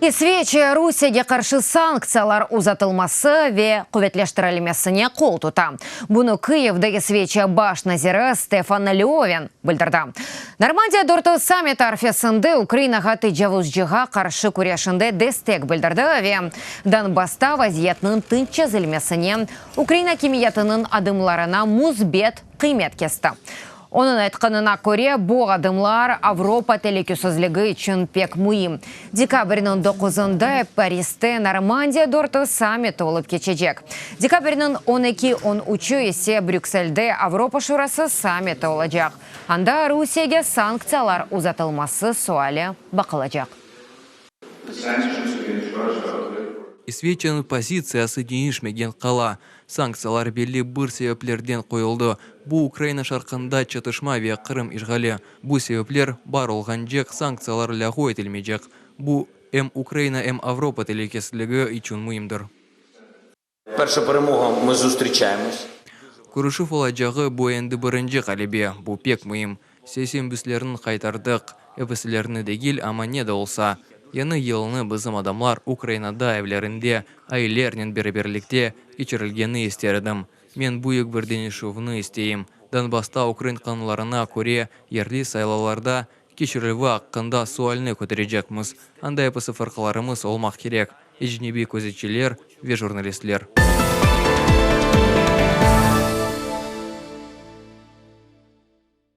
İsveçiya Rusiyege qarşı sanktsiyalar uzatılması ve quvetleştirilmesine qol tuta. Bunı Kıyivde İsveçiya baş naziri Stefan Löfven bildirdi. Normandiya dörtü sammiti arfesinde Ukrainağa tecavuzcığa qarşı küreşinde destek bildirdi ve Donbassta vaziyetniñ tınç çezilmesine Ukraina akimiyetiniñ adımlarına müsbet qıymet kesti. Onıñ aytqanına köre, bu adımlar Avropa telükesizligi içün pek müim. Dekabrniñ doquzında Pariste Normandiya dörtü sammiti olıp keçecek. Dekabrniñ on eki, on üçü ise Brükselde Avropa Şurası sammiti olacaq, anda Rusiyege sanktsiyalar uzatılması suali baqılacaq. İsveçiyanıñ pozitsiyası deñişmegen qala. Sanktsiyalar belli bir sebeplerden qoyuldı. Bu Ukraina şarqında çatışma ve Qırım işğali. Bu sebepler bar olğance sanktsiyalar lâğu etilmeycek. Bu em Ukraina, em Avropa telükesizligi içün müimdir. Перша перемога ми зустрічаємось. Körüşüv olacağı bu endi birinci ğalebe. Bu pek müim. Siyasiy mabüslerni qaytardıq. Episilerini degil, amma ne de olsa. Yañı yılnı bizim adamlar Ukrainada evlerinde, ailelernen beraberlikte keçirilgeni ister edim. Men büyük bir deñişüvni isteyim. Donbassta ukrain qanunlarına köre yerli saylavlarda keçirilüvi aqqında sualni köterecekmiz. Anda episi firqalarımız olmaq kerek, ecnebiy közeticiler ve jurnalistler.